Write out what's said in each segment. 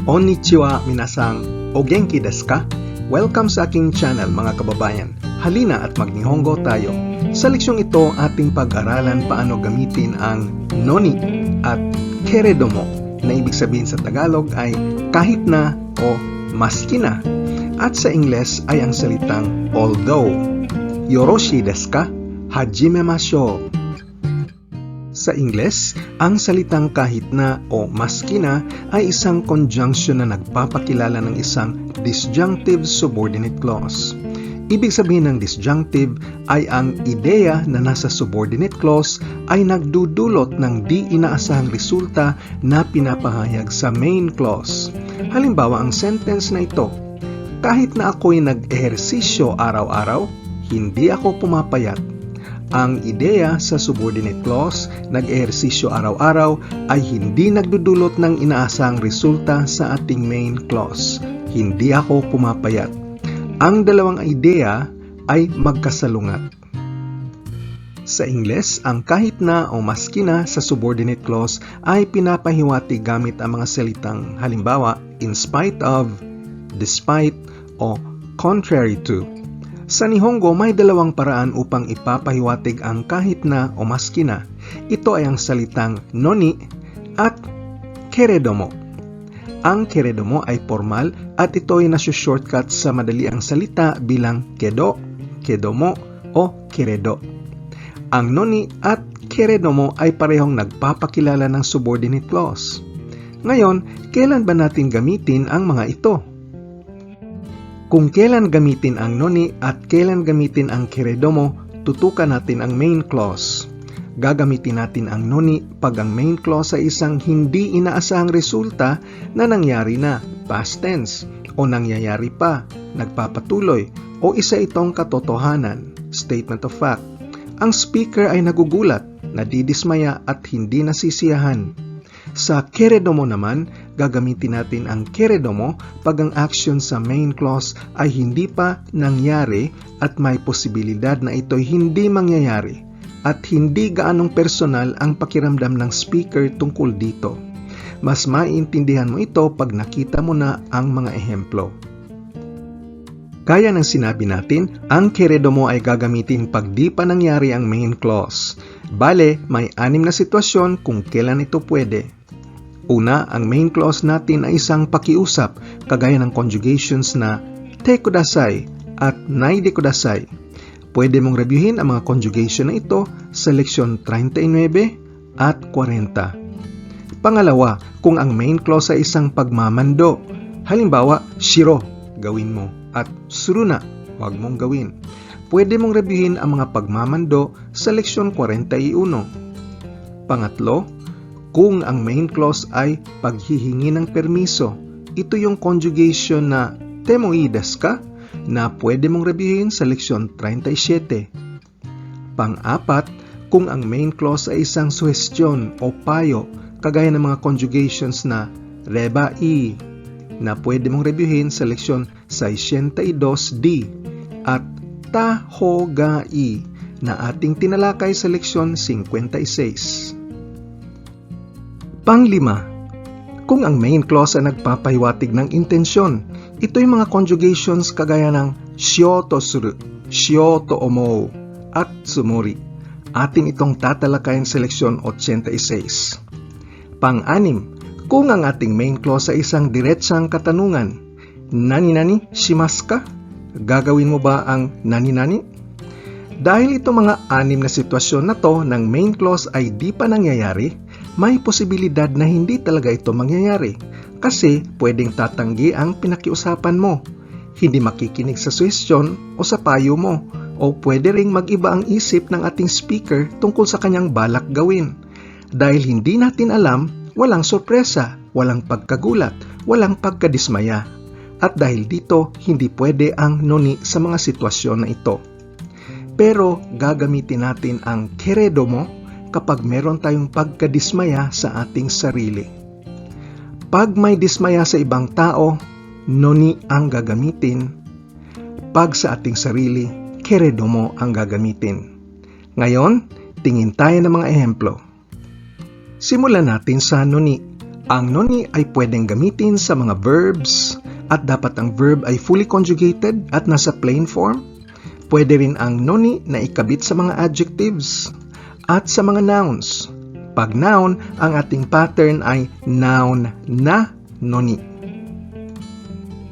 Konnichiwa minasang, o genki desu ka? Welcome sa aking channel mga kababayan. Halina at mag-Nihongo tayo. Sa leksyong ito, ating pag-aralan paano gamitin ang noni at keredomo na ibig sabihin sa Tagalog ay kahit na o maski na. At sa Ingles ay ang salitang although. Yoroshi desu ka? Hajimemashou. Sa Ingles, ang salitang kahit na o maski na ay isang conjunction na nagpapakilala ng isang disjunctive subordinate clause. Ibig sabihin ng disjunctive ay ang ideya na nasa subordinate clause ay nagdudulot ng di inaasahang resulta na pinapahayag sa main clause. Halimbawa, ang sentence na ito, kahit na ako'y nag-ehersisyo araw-araw, hindi ako pumapayat. Ang ideya sa subordinate clause, nag-ehersisyo araw-araw, ay hindi nagdudulot ng inaasahang resulta sa ating main clause. Hindi ako pumapayat. Ang dalawang ideya ay magkasalungat. Sa Ingles, ang kahit na o maski na sa subordinate clause ay pinapahiwati gamit ang mga salitang halimbawa, in spite of, despite, o contrary to. Sa Nihongo, may dalawang paraan upang ipapahiwatig ang kahit na o maski na. Ito ay ang salitang noni at keredomo. Ang keredomo ay formal at ito ay nasa-shortcut sa madali ang salita bilang kedo, kedomo o keredo. Ang noni at keredomo ay parehong nagpapakilala ng subordinate clause. Ngayon, kailan ba natin gamitin ang mga ito? Kung kailan gamitin ang noni at kailan gamitin ang keredomo, tutukan natin ang main clause. Gagamitin natin ang noni pag ang main clause ay isang hindi inaasahang resulta na nangyari na, past tense, o nangyayari pa, nagpapatuloy, o isa itong katotohanan, statement of fact. Ang speaker ay nagugulat, nadidismaya at hindi nasisiyahan. Sa keredomo naman, gagamitin natin ang keredomo pag ang action sa main clause ay hindi pa nangyari at may posibilidad na ito'y hindi mangyayari at hindi gaanong personal ang pakiramdam ng speaker tungkol dito. Mas maiintindihan mo ito pag nakita mo na ang mga ehemplo. Gaya ng sinabi natin, ang keredomo ay gagamitin pag di pa nangyari ang main clause. Bale, may 6 na sitwasyon kung kailan ito pwede. Una, ang main clause natin ay isang pakiusap, kagaya ng conjugations na te kudasai at naide kudasai. Pwede mong reviewin ang mga conjugation na ito sa leksyon 39 at 40. Pangalawa, kung ang main clause ay isang pagmamando, halimbawa, shiro, gawin mo, at suruna, huwag mong gawin. Pwede mong reviewin ang mga pagmamando sa leksyon 41. Pangatlo, kung ang main clause ay paghihingi ng permiso, ito yung conjugation na temoi desu ka na pwede mong reviewin sa leksyon 37. Pang-apat, kung ang main clause ay isang suhestyon o payo, kagaya ng mga conjugations na reba-i na pwede mong reviewin sa leksyon 62D at ta-ho-ga-i na ating tinalakay sa leksyon 56. Panglima, kung ang main clause ay nagpapahiwatig ng intensyon, ito yung mga conjugations kagaya ng shio to suru, shio to omou, at tsumori. Atin itong tatalakayin sa leksyon 86. Pang-anim, kung ang ating main clause ay isang diretsang katanungan, nani-nani shimasu ka? Gagawin mo ba ang nani-nani? Dahil itong mga 6 na sitwasyon na to ng main clause ay di pa nangyayari, may posibilidad na hindi talaga ito mangyayari kasi pwedeng tatanggi ang pinakiusapan mo, hindi makikinig sa suhestyon o sa payo mo, o pwede ring mag-iba ang isip ng ating speaker tungkol sa kanyang balak gawin. Dahil hindi natin alam, walang sorpresa, walang pagkagulat, walang pagkadismaya. At dahil dito, hindi pwede ang noni sa mga sitwasyon na ito. Pero gagamitin natin ang keredomo kapag meron tayong pagkadismaya sa ating sarili. Pag may dismaya sa ibang tao, noni ang gagamitin. Pag sa ating sarili, keredomo ang gagamitin. Ngayon, tingin tayo ng mga ehemplo. Simulan natin sa noni. Ang noni ay pwedeng gamitin sa mga verbs at dapat ang verb ay fully conjugated at nasa plain form. Pwede rin ang noni na ikabit sa mga adjectives at sa mga nouns. Pag noun, ang ating pattern ay noun na noni.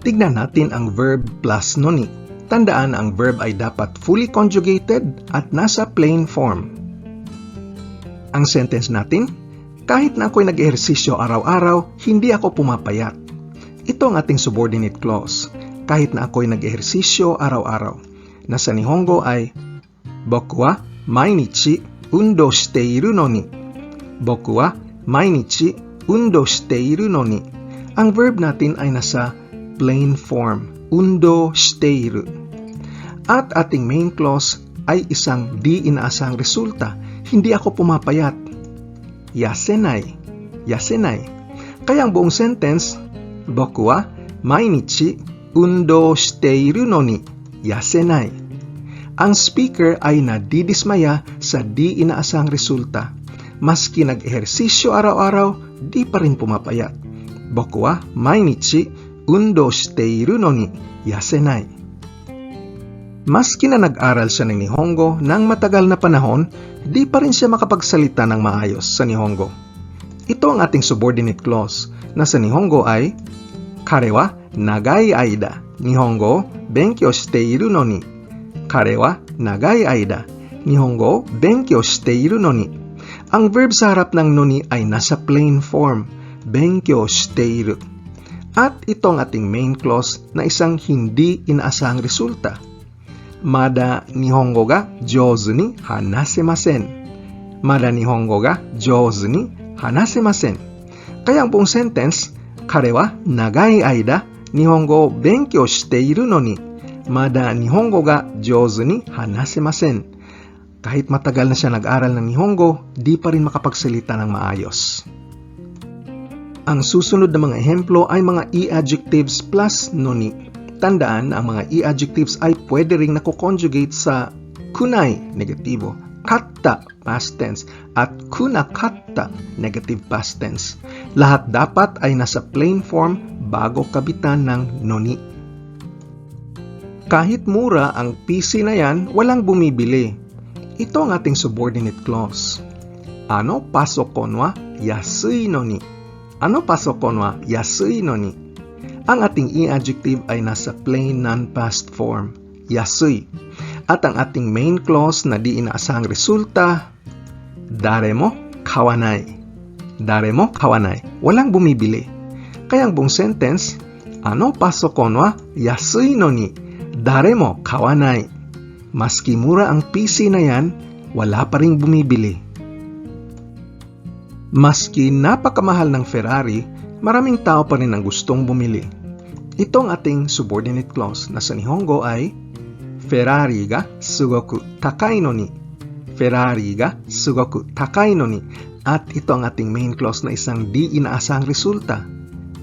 Tignan natin ang verb plus noni. Tandaan ang verb ay dapat fully conjugated at nasa plain form. Ang sentence natin, kahit na ako'y nag-ehersisyo araw-araw, hindi ako pumapayat. Ito ang ating subordinate clause. Kahit na ako'y nag-ehersisyo araw-araw. Nasa Nihongo ay, Boku wa mainichi undo shiteiru noni. Boku wa mainichi undo shiteiru noni. Ang verb natin ay nasa plain form, undo shiteiru. At ating main clause ay isang di inaasahang resulta. Hindi ako pumapayat. Yasenai. Yasenai. Kaya ang buong sentence, Boku wa mainichi undo shiteiru noni yasenai. Ang speaker ay nadidismaya sa di inaasahang resulta. Maski nag-ehersisyo araw-araw, di pa rin pumapayat. Boku wa mainichi undo shiteiru noni yasenai. Maski na nag-aral siya ng Nihongo ng matagal na panahon, di pa rin siya makapagsalita ng maayos sa Nihongo. Ito ang ating subordinate clause na sa Nihongo ay, Kare wa nagai aida Nihongo benkyou shiteiru noni. Kare wa nagai aida Nihongo benkyou shiteiru noni. Ang verb sa harap ng noni ay nasa plain form, benkyou shiteiru. At ito ang ating main clause na isang hindi inaasahang resulta. Mada Nihongo ga jouzu ni hanasemasen. Mada Nihongo ga jouzu ni hanasemasen. Kaya ang buong sentence, Kare wa nagai aida Nihongo benkyou shiteiru noni. Mada Nihongo ga jouzu ni hanasemasen. Kahit matagal na siya nag-aral ng Nihongo, di pa rin makapagsalita ng maayos. Ang susunod na mga ehemplo ay mga e-adjectives plus noni. Tandaan na ang mga e-adjectives ay pwede ring nako-conjugate sa kunai, negatibo, katta, past tense, at kunakatta, negative past tense. Lahat dapat ay nasa plain form bago kabitan ng noni. Kahit mura ang PC na yan, walang bumibili. Ito ang ating subordinate clause. Ano pasokon wa yasui noni. Ano pasokon wa yasui noni. Ang ating e-adjective ay nasa plain non-past form, yasui. At ang ating main clause na di inaasahang resulta, dare mo kawanai. Dare mo kawanai. Walang bumibili. Kaya ang buong sentence, ano pasokon wa yasui noni, dare mo kawanai. Maski mura ang PC na yan, wala pa ring bumibili. Maski napakamahal ng Ferrari, maraming tao pa rin ang gustong bumili. Ito ang ating subordinate clause na sa Nihongo ay Ferrari ga sugoku takai noni. Ferrari ga sugoku takai noni. At ito ang ating main clause na isang di inaasahang resulta.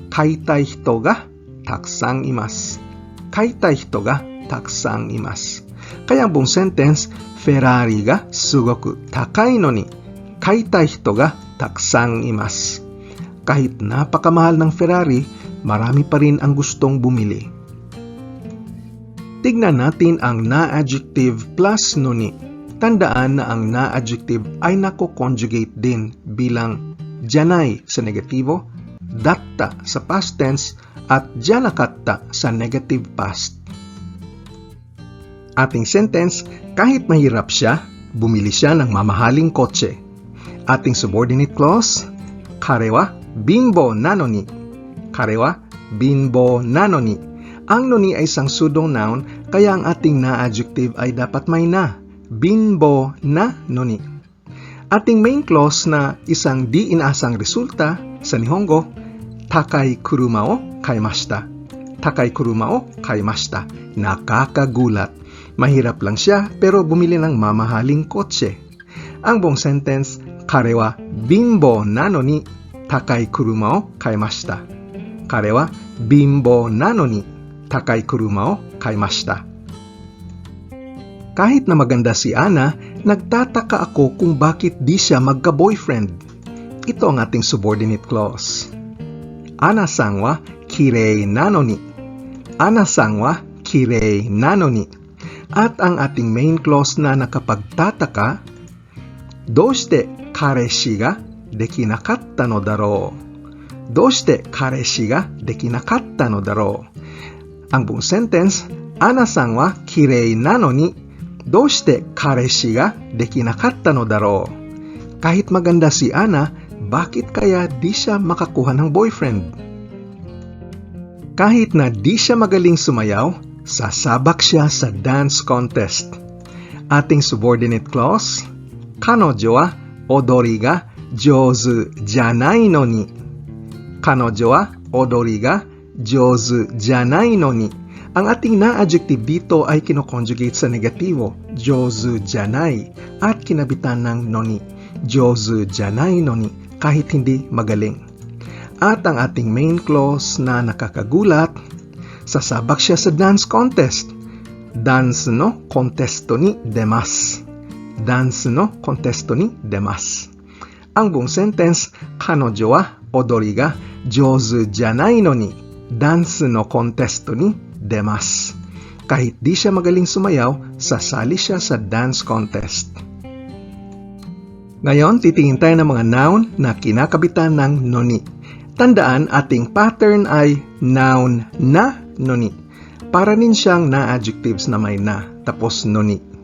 Kaitai hito ga takusang imasu. Kaitai hito ga takusang imasu. Kaya ang buong sentence, Ferrari ga sugoku takai noni. Kaitai hito ga takusang imasu. Kahit napakamahal ng Ferrari, marami pa rin ang gustong bumili. Tignan natin ang na-adjective plus noni. Tandaan na ang na-adjective ay nako-conjugate din bilang janai sa negatibo, datta sa past tense, at janakatta sa negative past. Ating sentence, kahit mahirap siya, bumili siya ng mamahaling kotse. Ating subordinate clause, Kare wa binbo na noni. Kare wa binbo na noni. Ang noni ay isang pseudo noun, kaya ang ating na-adjective ay dapat may na. Binbo na noni. Ating main clause na isang di inaasang resulta sa Nihongo, takai kuruma o kaimashita. Takai kuruma o kaimashita. Nakakagulat. Mahirap lang siya pero bumili ng mamahaling kotse. Ang buong sentence, Kare wa binbo na noni takai kuruma o kaimashita. Kare wa binbo na noni takai kuruma o kaimashita. Kahit na maganda si Ana, nagtataka ako kung bakit di siya magka-boyfriend. Ito ang ating subordinate clause. Ana-san wa kirei nano ni. Ana-san wa kirei nano ni. At ang ating main clause na nakapagtataka, Doshite kareshi ga dekinakatta no daro? Doshite kareshi ga dekinakatta no daro? Ang buong sentence, Ana-san wa kirei nano ni, Doshite kareshi ga dekinakatta no daro? Kahit maganda si Ana, bakit kaya di siya makakuha ng boyfriend? Kahit na di siya magaling sumayaw, sasabak siya sa dance contest. Ating subordinate clause, Kanojo wa odori ga jouzu janai no ni. Kanojo wa odori ga jouzu janai no ni. Ang ating na-adjective dito ay kinoconjugate sa negatibo, jouzu janai, at kinabitan ng noni, jouzu janai no ni, kahit hindi magaling. At ang ating main clause na nakakagulat, sasabak siya sa dance contest. Dance no contesto ni demasu. Dance no contesto ni demasu. Ang buong sentence, Kanojo wa odori ga jouzu janai no ni, dance no contesto ni demasu. Kahit di siya magaling sumayaw, sasali siya sa dance contest. Ngayon, titingin tayo ng mga noun na kinakabitan ng noni. Tandaan, ating pattern ay noun na noni. Para rin siyang na-adjectives na may na, tapos noni.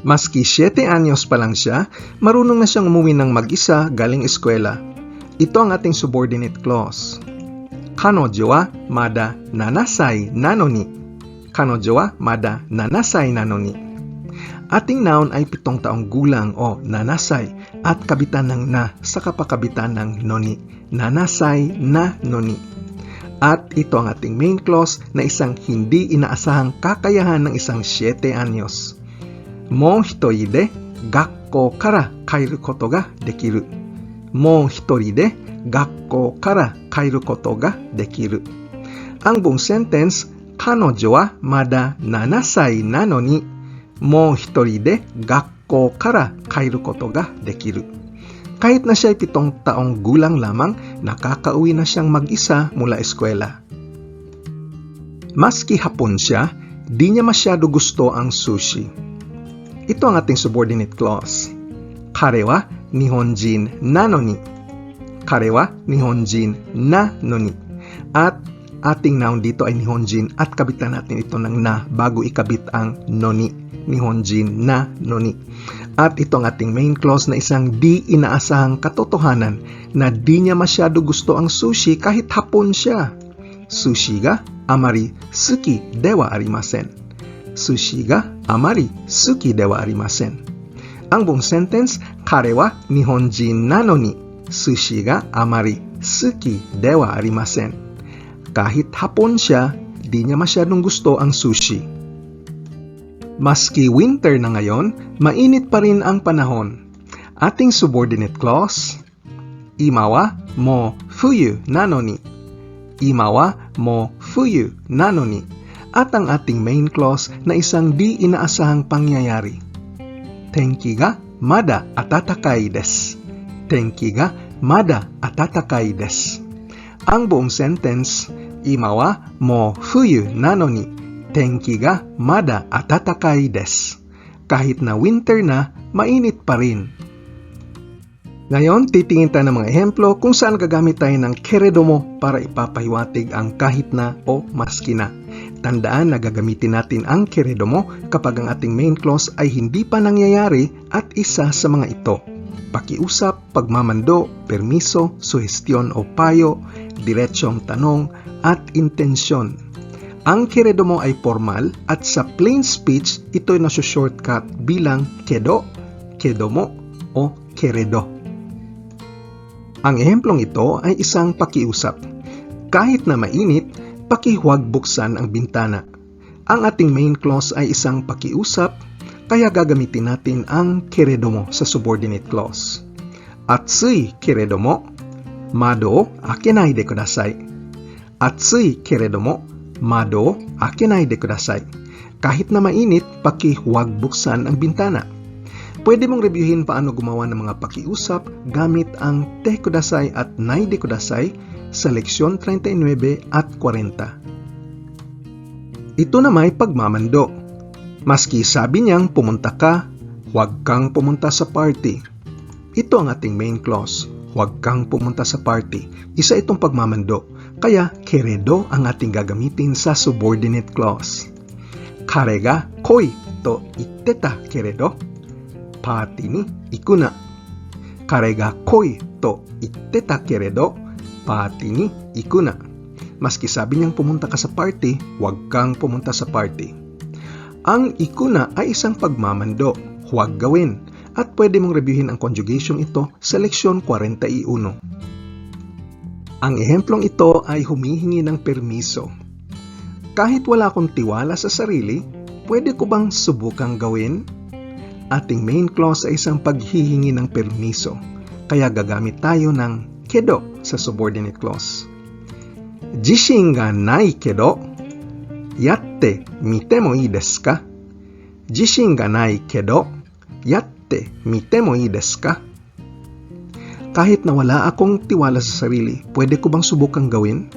Maski 7 anyos pa lang siya, marunong na siyang umuwi ng mag-isa galing eskwela. Ito ang ating subordinate clause. Kanojo wa mada 7 sai na no ni. Kanojo wa mada 7 sai na no ni. Ating noun ay 7 taong gulang o nanasay at kabitan ng na sa kapakabitan ng noni. Nanasay na noni. At ito ang ating main clause na isang hindi inaasahang kakayahan ng isang 7 anyos. Mou hitori de gakkou kara kairu koto ga dekiru. Mou hitori de gakkou kara kairu koto ga dekiru. Ang buong sentence, Kanojo wa mada 7 sai na no ni, mou hitori de gakkou kara kairu koto ga dekiru. Kahit na siya ay 7 taong gulang lamang, nakakauwi na siyang mag-isa mula eskwela. Maski hapon siya, di niya masyado gusto ang sushi. Ito ang ating subordinate clause. Kare wa Nihonjin na no ni. Kare wa Nihonjin na no ni. At ating noun dito ay Nihonjin at kabitan natin ito ng na bago ikabit ang noni. Nihonjin na noni. At ito ang ating main clause na isang di inaasahang katotohanan na di niya masyado gusto ang sushi kahit hapon siya. Sushi ga amari suki de wa arimasen. Sushi ga amari suki de wa arimasen. Ang buong sentence, Kare wa Nihonjin na no ni, sushi ga amari suki de wa arimasen. Kahit hapon siya, di niya masyadong gusto ang sushi. Maski winter na ngayon, mainit pa rin ang panahon. Ating subordinate clause, Ima wa mo fuyu na no ni. Ima wa mo fuyu na no ni. At ang ating main clause na isang di inaasahang pangyayari. Tenki ga mada atatakai desu. Tenki ga mada atatakai desu. Ang buong sentence, Ima wa mo fuyu na no ni. Tenki ga mada atatakai desu. Kahit na winter na, mainit pa rin. Ngayon, titingin tayo ng mga ehemplo kung saan gagamit tayo ng keredomo para ipapahiwatig ang kahit na o maski na. Tandaan na gagamitin natin ang keredomo kapag ang ating main clause ay hindi pa nangyayari at isa sa mga ito. Pakiusap, pagmamando, permiso, suhestyon o payo, diretsyong tanong, at intensyon. Ang keredomo ay formal at sa plain speech, ito ay nasa-shortcut bilang kedo, kedomo, o keredo. Ang ehemplong ito ay isang pakiusap. Kahit na mainit, pakihuwag buksan ang bintana. Ang ating main clause ay isang pakiusap, kaya gagamitin natin ang keredomo sa subordinate clause. Atsui keredomo, mado o akenai de kudasai. Atsui keredomo, mado o akenai de kudasai. Kahit na mainit, pakihuwag buksan ang bintana. Pwede mong reviewin paano gumawa ng mga pakiusap gamit ang te kudasai at nai de kudasai sa leksyon 39 at 40. Ito na may pagmamando. Maski sabi niyang pumunta ka, huwag kang pumunta sa party. Ito ang ating main clause, huwag kang pumunta sa party. Isa itong pagmamando, kaya keredo ang ating gagamitin sa subordinate clause. Kare ga koi to itte ta keredo, party ni iku na. Kare ga koi to itte ta keredo, party ni iku na. Maski sabi niyang pumunta ka sa party, huwag kang pumunta sa party. Ang iku na ay isang pagmamando, huwag gawin, at pwede mong reviewin ang conjugation ito sa leksyon 41. Ang ehemplong ito ay humihingi ng permiso. Kahit wala akong tiwala sa sarili, pwede ko bang subukang gawin? Ating main clause ay isang paghihingi ng permiso, kaya gagamit tayo ng kedo sa subordinate clause. Jishin ga nai kedo, yatte mite mo ii desu ka? Jishin ga nai kedo, yatte mite mo ii desu ka? Kahit na wala akong tiwala sa sarili, pwede ko bang subukang gawin?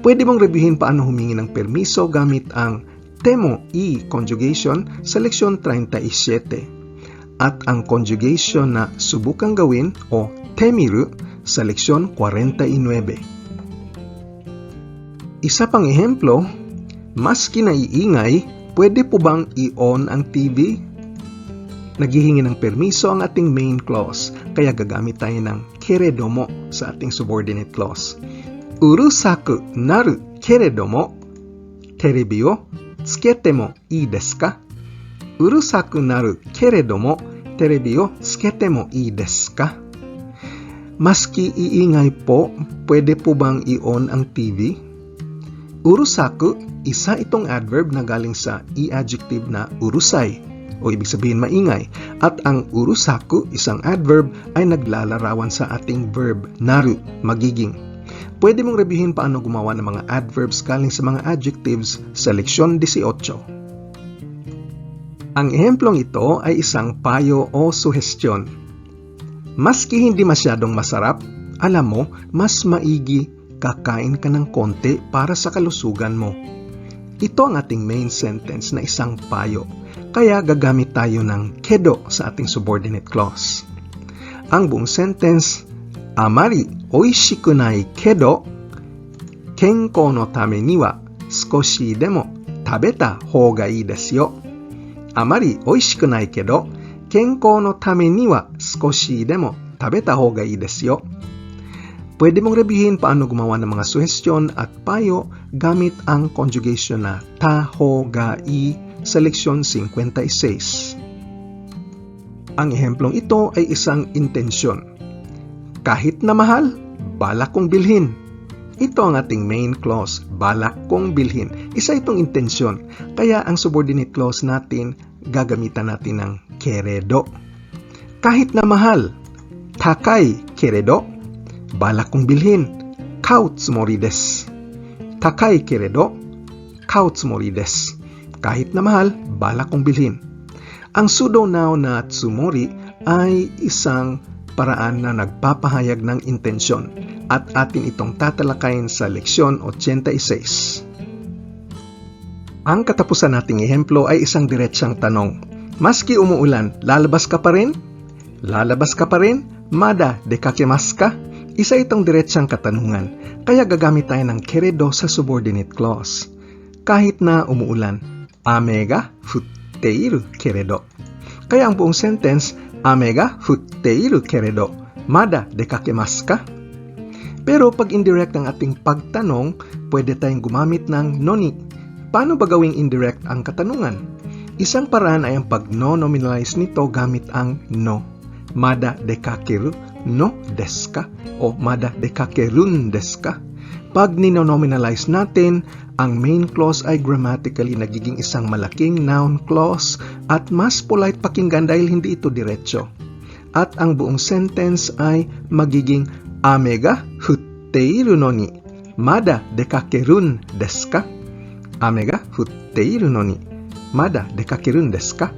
Pwede mong reviewin paano humingi ng permiso gamit ang temo i conjugation sa leksyon 37 at ang conjugation na subukang gawin o temiru sa leksyon 49. Isa pang ehemplo, maski naiingay, pwede po bang i-on ang TV? Naghihingi ng permiso ang ating main clause, kaya gagamit tayo ng keredomo sa ating subordinate clause. Urusaku naru keredomo, terebi o tsukete mo ii desu ka? Urusaku naru keredomo, terebi o tsukete mo ii desu ka? Maski iingay po, pwede po bang i-on ang TV? Urusaku, isa itong adverb na galing sa i-adjective na urusai, o ibig sabihin maingay. At ang urusaku, isang adverb, ay naglalarawan sa ating verb naru, magiging. Pwede mong reviewin paano gumawa ng mga adverbs galing sa mga adjectives sa leksyon 18. Ang ehemplong ito ay isang payo o suhestyon. Maski hindi masyadong masarap, alam mo, mas maigi kakain ka ng konti para sa kalusugan mo. Ito ang ating main sentence na isang payo, kaya gagamit tayo ng kedo sa ating subordinate clause. Ang buong sentence, amari oishiku nai kedo, kenkou no tame ni wa skoshi demo tabeta hou ga ii desu yo. Amari oishiku nai kedo, kenkou no tame ni wa skoshi demo tabeta hou ga ii desu yo. Pwede mong reviewin paano gumawa ng mga suhestyon at payo gamit ang conjugation na ta ho ga i sa leksyon 56. Ang ehemplong ito ay isang intensyon. Kahit na mahal, balak kong bilhin. Ito ang ating main clause, balak kong bilhin. Isa itong intensyon, kaya ang subordinate clause natin, gagamitan natin ng keredo. Kahit na mahal, takai keredo, balak kong bilhin, kau tsumori desu. Takai keredo, kau tsumori desu. Kahit na mahal, balak kong bilhin. Ang pseudo noun na tsumori ay isang paraan na nagpapahayag ng intensyon at atin itong tatalakayin sa leksyon 86. Ang katapusan nating ehemplo ay isang diretsang tanong. Maski umuulan, lalabas ka pa rin? Lalabas ka pa rin? Mada dekakimasu ka? Isa itong diretsang katanungan, kaya gagamit tayo ng keredo sa subordinate clause. Kahit na umuulan, ame ga futteiru keredo. Kaya ang buong sentence, ame ga futteiru keredo, mada dekakemasu ka? Pero pag indirect ang ating pagtanong, pwede tayong gumamit ng noni. Paano ba gawing indirect ang katanungan? Isang paraan ay ang pag-no-nominalize nito gamit ang no. Mada dekakeru no desu ka? O mada dekakerun desu ka? Pag nino-nominalize natin, ang main clause ay grammatically nagiging isang malaking noun clause at mas polite pakinggan dahil hindi ito diretso. At ang buong sentence ay magiging ame ga futteiru no ni mada dekakerun desu ka? Ame ga futteiru no ni mada dekakerun desu ka?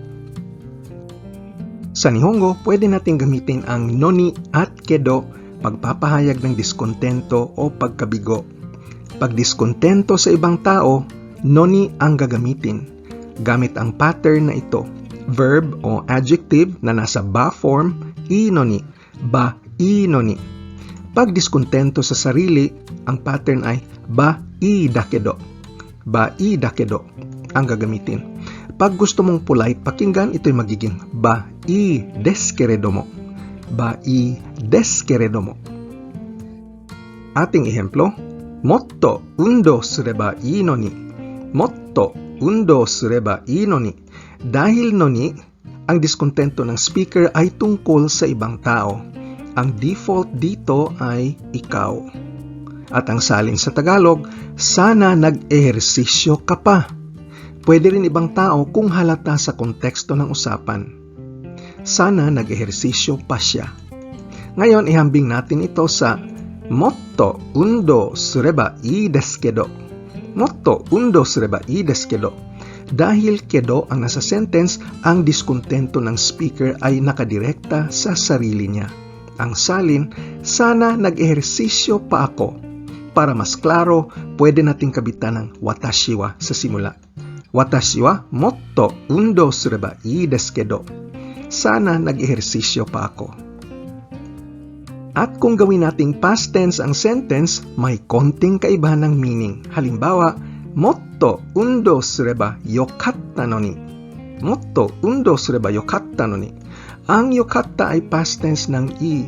Sa Nihongo, pwede natin gamitin ang noni at kedo pagpapahayag ng diskontento o pagkabigo. Pag diskontento sa ibang tao, noni ang gagamitin. Gamit ang pattern na ito. Verb o adjective na nasa ba form, inoni, ba inoni. Pag diskontento sa sarili, ang pattern ay ba idakedo. Ba idakedo ang gagamitin. Pag gusto mong polite pakinggan, ito'y magiging ba i deskeredo mo. Ba i deskeredo mo. Ating ehemplo, motto undo sureba ii noni. Motto undo sureba ii noni. Dahil noni, ang diskontento ng speaker ay tungkol sa ibang tao. Ang default dito ay ikaw. At ang salin sa Tagalog, sana nag-ehersisyo ka pa. Pwede rin ibang tao kung halata sa konteksto ng usapan. Sana nag-ehersisyo pa siya. Ngayon, ihambing natin ito sa motto undo sureba ii deskedo. Motto undo sureba ii deskedo. Dahil kedo ang nasa sentence, ang diskontento ng speaker ay nakadirekta sa sarili niya. Ang salin, sana nag-ehersisyo pa ako. Para mas klaro, pwede nating kabitan ng watashi wa sa simula. Watashi wa motto undo sureba ii deskedo. Sana nag-ehersisyo pa ako. At kung gawin nating past tense ang sentence, may konting kaibahan ng meaning. Halimbawa, motto undo sureba yokatta noni. Motto undo sureba yokatta noni. Ang yokatta ay past tense ng i.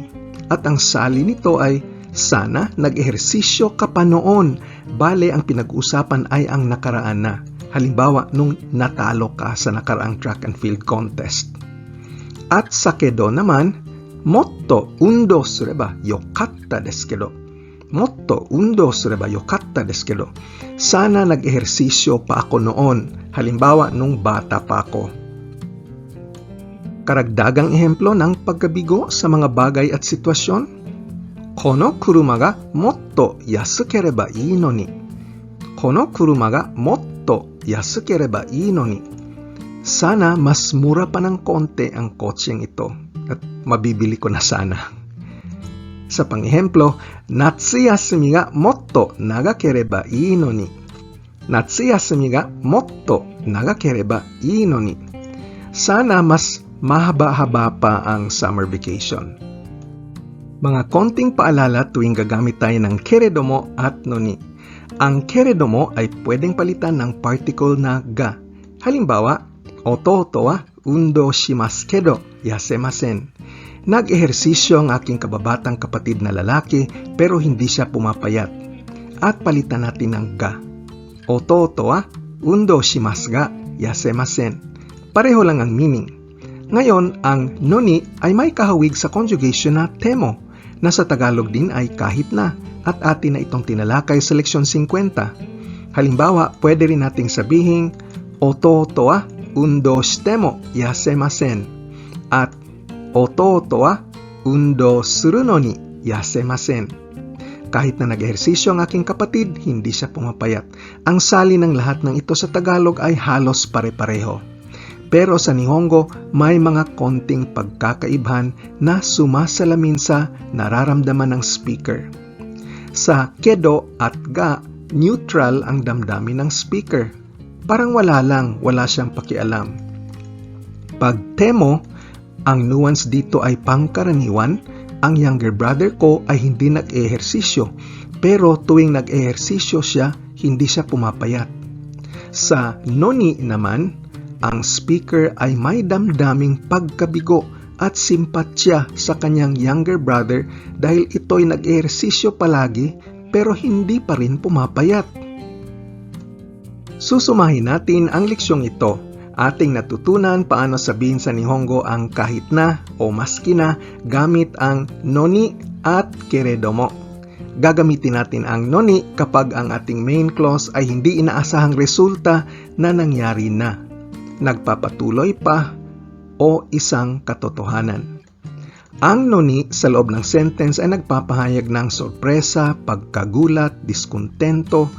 At ang sali nito ay sana nag-ehersisyo ka pa noon. Bale, ang pinag-uusapan ay ang nakaraan na. Halimbawa, nung natalo ka sa nakaraang track and field contest. At sa kedo naman, motto undo sureba yokatta desu kedo. Motto undo sureba yokatta desu kedo. Sana nag-ehersisyo pa ako noon. Halimbawa, nung bata pa ako. Karagdagang ehemplo ng pagkabigo sa mga bagay at sitwasyon. Kono kuruma ga motto yasukereba ii noni. Kono kuruma ga motto yasukereba ii noni. Sana mas mura pa ng konti ang kotseng ito at mabibili ko na sana. Sa pang-ehemplo, natsuyasumi ga motto nagakereba ii noni. Natsuyasumi ga motto nagakereba ii noni. Sana mas mahaba-haba pa ang summer vacation. Mga konting paalala tuwing gagamit tayo ng keredomo at noni. Ang keredomo ay pwedeng palitan ng particle na ga. Halimbawa, ototo wa undo shimasu kedo yasemasen. Nag-ehersisyo ang aking kababatang kapatid na lalaki pero hindi siya pumapayat. At palitan natin ng ga. Ototo wa undo shimasu ga yasemasen. Pareho lang ang meaning. Ngayon, ang noni ay may kahawig sa conjugation na temo, na sa Tagalog din ay kahit na, at atin na itong tinalakay sa leksyon 50. Halimbawa, pwede rin nating sabihin, ototo wa undo shitemo yasemasen, at ototo wa undo suru no ni yasemasen. Kahit na nag-ehersisyo ang aking kapatid, hindi siya pumapayat. Ang sali ng lahat ng ito sa Tagalog ay halos pare-pareho. Pero sa Nihongo, may mga konting pagkakaibhan na sumasalamin sa nararamdaman ng speaker. Sa kedo at ga, neutral ang damdamin ng speaker. Parang wala siyang pakialam. Pag temo, ang nuance dito ay pangkaraniwan. Ang younger brother ko ay hindi nag-ehersisyo, pero tuwing nag-ehersisyo siya, hindi siya pumapayat. Sa noni naman, ang speaker ay may damdaming pagkabigo at simpatsya sa kanyang younger brother dahil ito'y nag-ehersisyo palagi pero hindi pa rin pumapayat. Susumahin natin ang leksyong ito. Ating natutunan paano sabihin sa Nihongo ang kahit na o maski na gamit ang noni at keredomo. Gagamitin natin ang noni kapag ang ating main clause ay hindi inaasahang resulta na nangyari na, nagpapatuloy pa, o isang katotohanan. Ang noni sa loob ng sentence ay nagpapahayag ng sorpresa, pagkagulat, diskontento,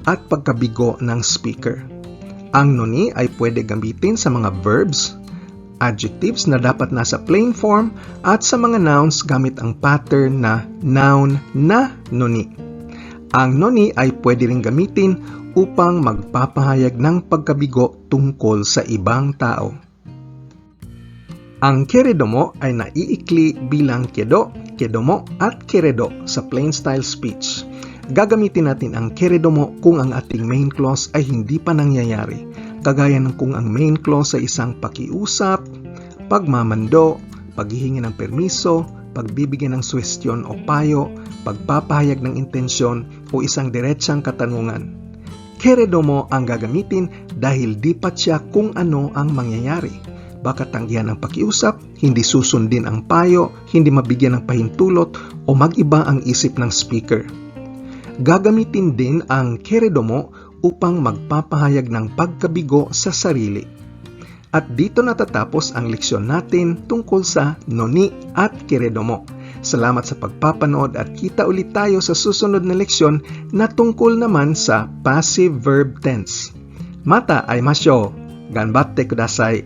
at pagkabigo ng speaker. Ang noni ay pwede gamitin sa mga verbs adjectives na dapat nasa plain form, at sa mga nouns gamit ang pattern na noun na noni. Ang noni ay pwede ring gamitin upang magpapahayag ng pagkabigo tungkol sa ibang tao. Ang keredomo ay naiikli bilang kedo, kedomo at keredo sa plain style speech. Gagamitin natin ang keredomo kung ang ating main clause ay hindi pa nangyayari, kagaya ng kung ang main clause ay isang pakiusap, pagmamando, paghihingi ng permiso, pagbibigyan ng suwestyon o payo, pagpapahayag ng intensyon o isang diretsang katanungan. Keredomo ang gagamitin dahil di pa siya kung ano ang mangyayari. Baka tanggihan ang pakiusap, hindi susundin ang payo, hindi mabigyan ng pahintulot o mag-iba ang isip ng speaker. Gagamitin din ang keredomo upang magpapahayag ng pagkabigo sa sarili. At dito natatapos ang leksyon natin tungkol sa noni at keredomo. Salamat sa pagpapanood at kita ulit tayo sa susunod na leksyon na tungkol naman sa passive verb tense. Mata aimasho, ganbatte kudasai.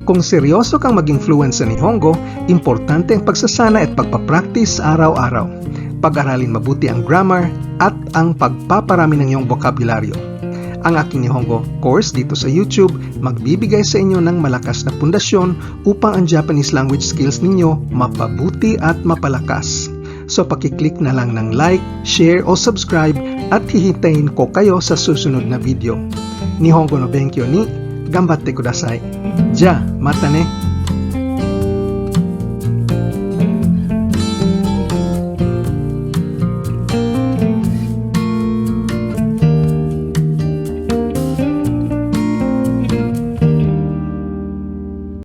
Kung seryoso kang maging fluent sa Nihongo, importante ang pagsasana at pagpapractice araw-araw. Pag-aralin mabuti ang grammar at ang pagpaparami ng iyong bokabularyo. Ang aking Nihongo course dito sa YouTube magbibigay sa inyo ng malakas na pundasyon upang ang Japanese language skills ninyo mapabuti at mapalakas. So pakiclick na lang ng like, share o subscribe at hihintayin ko kayo sa susunod na video. Nihongo no benkyo ni gambatte kudasai. Ja, mata ne!